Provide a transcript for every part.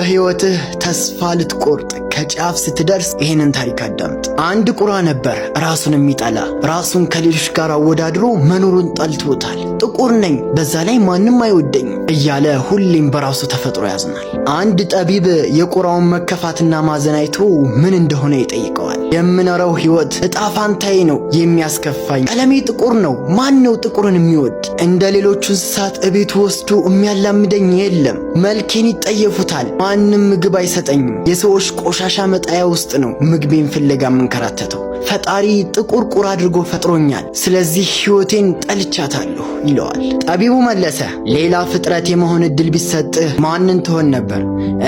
በሕይወትህ ተስፋ ልትቆርጥ ከጫፍ ስትደርስ ይህንን ታሪክ አዳምጥ። አንድ ቁራ ነበር፣ ራሱን የሚጠላ፣ ራሱን ከሌሎች ጋር አወዳድሮ መኖሩን ጠልቶታል። ጥቁር ነኝ፣ በዛ ላይ ማንም አይወደኝም እያለ ሁሌም በራሱ ተፈጥሮ ያዝናል። አንድ ጠቢብ የቁራውን መከፋትና ማዘን አይቶ ምን እንደሆነ ይጠይቀዋል። የምኖረው ሕይወት እጣ ፋንታዬ ነው የሚያስከፋኝ። ቀለሜ ጥቁር ነው። ማን ነው ጥቁርን የሚወድ? እንደ ሌሎቹ እንስሳት እቤቱ ወስዶ የሚያላምደኝ የለም። መልኬን ይጠየፉታል። ማንም ምግብ አይሰጠኝም። የሰዎች ቆሻሻ መጣያ ውስጥ ነው ምግቤን ፍለጋ የምንከራተተው። ፈጣሪ ጥቁር ቁራ አድርጎ ፈጥሮኛል። ስለዚህ ሕይወቴን ጠልቻታለሁ ይለዋል። ጠቢቡ መለሰ፣ ሌላ ፍጥረት የመሆን እድል ቢሰጥህ ማንን ትሆን ነበር?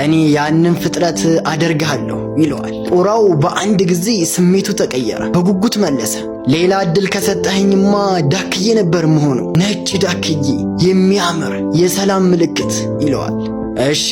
እኔ ያንን ፍጥረት አደርግሃለሁ ይለዋል። ቁራው በአንድ ጊዜ ስሜቱ ተቀየረ። በጉጉት መለሰ፣ ሌላ እድል ከሰጠኸኝማ ዳክዬ ነበር መሆነው፣ ነጭ ዳክዬ፣ የሚያምር የሰላም ምልክት ይለዋል። እሺ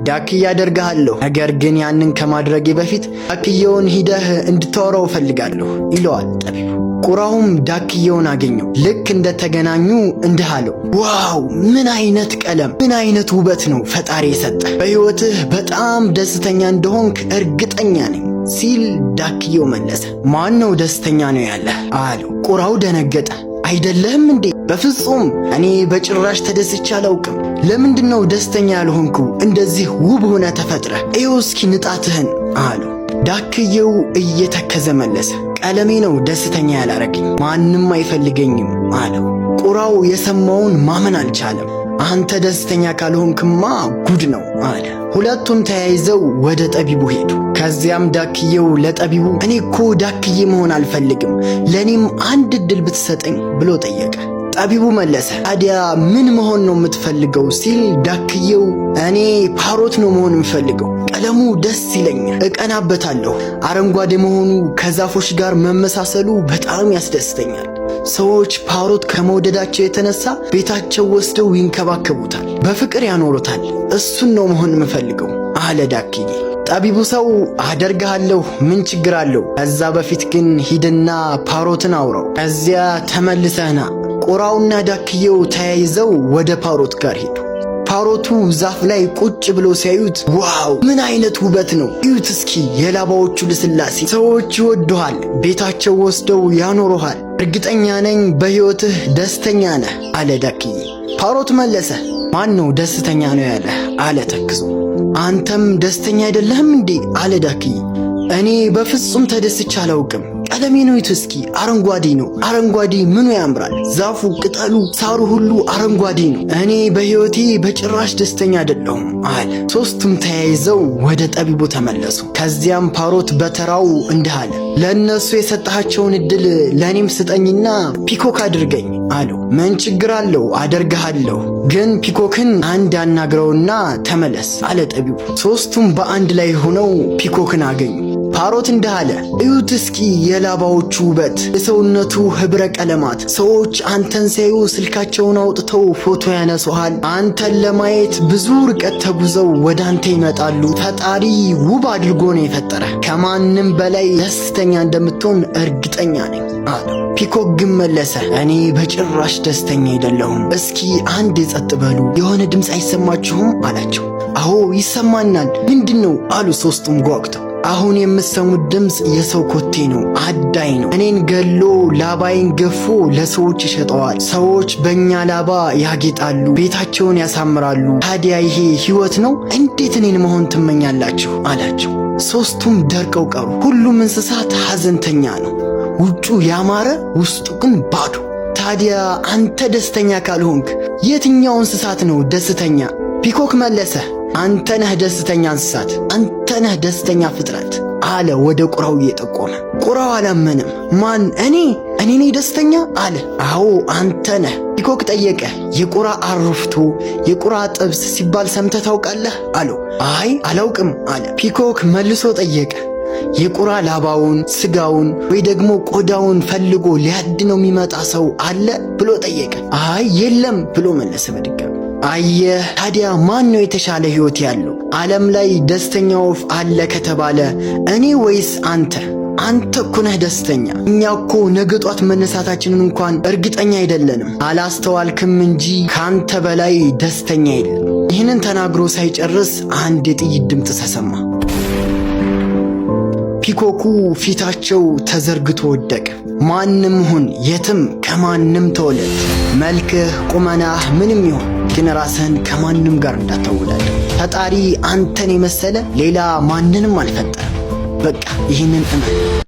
ዳክዬ አደርግሃለሁ፣ ነገር ግን ያንን ከማድረጌ በፊት ዳክዬውን ሂደህ እንድታወራው እፈልጋለሁ ይለዋል ጠቢቡ። ቁራውም ዳክዬውን አገኘው። ልክ እንደተገናኙ እንዲህ አለው፣ wow ምን አይነት ቀለም፣ ምን አይነት ውበት ነው ፈጣሪ የሰጠህ! በሕይወትህ በጣም ደስተኛ እንደሆንክ እርግጠኛ ነኝ ሲል ዳክዬው መለሰ። ማን ነው ደስተኛ ነው ያለህ አለው። ቁራው ደነገጠ። አይደለህም እንዴ? በፍጹም እኔ በጭራሽ ተደስቼ አላውቅም። ለምንድን ነው ደስተኛ ያልሆንኩ? እንደዚህ ውብ ሆነ ተፈጥረህ፣ እየው እስኪ ንጣትህን አለው። ዳክዬው እየተከዘ መለሰ። ቀለሜ ነው ደስተኛ ያላረገኝ፣ ማንም አይፈልገኝም አለው። ቁራው የሰማውን ማመን አልቻለም። አንተ ደስተኛ ካልሆንክማ ጉድ ነው አለ። ሁለቱም ተያይዘው ወደ ጠቢቡ ሄዱ። ከዚያም ዳክዬው ለጠቢቡ እኔ እኮ ዳክዬ መሆን አልፈልግም፣ ለእኔም አንድ እድል ብትሰጠኝ ብሎ ጠየቀ። ጠቢቡ መለሰ፣ ታዲያ ምን መሆን ነው የምትፈልገው ሲል ዳክዬው እኔ parrot ነው መሆን የምፈልገው፣ ቀለሙ ደስ ይለኛል፣ እቀናበታለሁ። አረንጓዴ መሆኑ ከዛፎች ጋር መመሳሰሉ በጣም ያስደስተኛል። ሰዎች parrot ከመውደዳቸው የተነሳ ቤታቸው ወስደው ይንከባከቡታል፣ በፍቅር ያኖሩታል። እሱን ነው መሆን የምፈልገው አለ ዳክዬ። ጠቢቡ ሰው አደርግሃለሁ፣ ምን ችግር አለው? ከዛ በፊት ግን ሂድና parrot ን አውራው፣ ከዚያ ተመልሰህና። ቁራውና ዳክዬው ተያይዘው ወደ parrot ጋር ሄዱ። parrot ኡ ዛፍ ላይ ቁጭ ብሎ ሲያዩት wow ምን አይነት ውበት ነው! እዩት እስኪ የላባዎቹ ልስላሴ። ሰዎች ይወዱሃል፣ ቤታቸው ወስደው ያኖሩሃል። እርግጠኛ ነኝ በሕይወትህ ደስተኛ ነህ አለ ዳክዬ። parrot መለሰ፣ ማን ነው ደስተኛ ነው ያለህ አለ ተክዞ። አንተም ደስተኛ አይደለህም እንዴ አለ ዳክዬ። እኔ በፍጹም ተደስቼ አላውቅም። ቀለሜ ነው እስኪ አረንጓዴ ነው። አረንጓዴ ምኑ ያምራል! ዛፉ፣ ቅጠሉ፣ ሳሩ ሁሉ አረንጓዴ ነው። እኔ በሕይወቴ በጭራሽ ደስተኛ አይደለሁም አለ። ሦስቱም ተያይዘው ወደ ጠቢቡ ተመለሱ። ከዚያም parrot በተራው እንዲህ አለ፣ ለእነሱ የሰጠሃቸውን እድል ለእኔም ስጠኝና peacock አድርገኝ አለው። ምን ችግር አለው? አደርግሃለሁ፣ ግን peacock ን አንድ አናግረውና ተመለስ አለ ጠቢቡ። ሦስቱም በአንድ ላይ ሆነው peacock ን አገኙ። parrot እንዲህ አለ፣ እዩት እስኪ የላባዎቹ ውበት፣ የሰውነቱ ህብረ ቀለማት። ሰዎች አንተን ሲያዩ ስልካቸውን አውጥተው ፎቶ ያነሱሃል። አንተን ለማየት ብዙ ርቀት ተጉዘው ወደ አንተ ይመጣሉ። ፈጣሪ ውብ አድርጎ ነው የፈጠረ። ከማንም በላይ ደስተኛ እንደምትሆን እርግጠኛ ነኝ አለው። peacock ግን መለሰ፣ እኔ በጭራሽ ደስተኛ አይደለሁም። እስኪ አንድ ጸጥ በሉ፣ የሆነ ድምፅ አይሰማችሁም አላቸው። አዎ ይሰማናል፣ ምንድን ነው አሉ ሦስቱም ጓጉተው። አሁን የምትሰሙት ድምፅ የሰው ኮቴ ነው። አዳኝ ነው። እኔን ገሎ ላባዬን ገፎ ለሰዎች ይሸጠዋል። ሰዎች በእኛ ላባ ያጌጣሉ፣ ቤታቸውን ያሳምራሉ። ታዲያ ይሄ ሕይወት ነው? እንዴት እኔን መሆን ትመኛላችሁ? አላቸው። ሦስቱም ደርቀው ቀሩ። ሁሉም እንስሳት ሐዘንተኛ ነው። ውጩ ያማረ፣ ውስጡ ግን ባዶ። ታዲያ አንተ ደስተኛ ካልሆንክ የትኛው እንስሳት ነው ደስተኛ? peacock መለሰ፣ አንተ ነህ ደስተኛ እንስሳት፣ አንተ ነህ ደስተኛ ፍጥረት አለ ወደ ቁራው እየጠቆመ። ቁራው አላመነም። ማን? እኔ? እኔ ነኝ ደስተኛ አለ። አዎ አንተ ነህ። peacock ጠየቀ። የቁራ አሩፍቶ የቁራ ጥብስ ሲባል ሰምተህ ታውቃለህ አለው። አይ አላውቅም አለ። peacock መልሶ ጠየቀ። የቁራ ላባውን፣ ስጋውን ወይ ደግሞ ቆዳውን ፈልጎ ሊያድነው የሚመጣ ሰው አለ ብሎ ጠየቀ። አይ የለም ብሎ መለሰ በድጋሚ። አየህ ታዲያ ማን ነው የተሻለ ህይወት ያለው? ዓለም ላይ ደስተኛ ወፍ አለ ከተባለ እኔ ወይስ አንተ? አንተ እኮ ነህ ደስተኛ። እኛ እኮ ነገ ጧት መነሳታችንን እንኳን እርግጠኛ አይደለንም። አላስተዋልክም እንጂ ካንተ በላይ ደስተኛ የለም። ይህንን ተናግሮ ሳይጨርስ አንድ የጥይት ድምፅ ተሰማ። ፒኮኩ ፊታቸው ተዘርግቶ ወደቀ። ማንም ሁን የትም ከማንም ተወለድ፣ መልክህ ቁመናህ ምንም ይሁን ግን ራስህን ከማንም ጋር እንዳታወዳድር። ፈጣሪ አንተን የመሰለ ሌላ ማንንም አልፈጠረም። በቃ ይህንን እመን።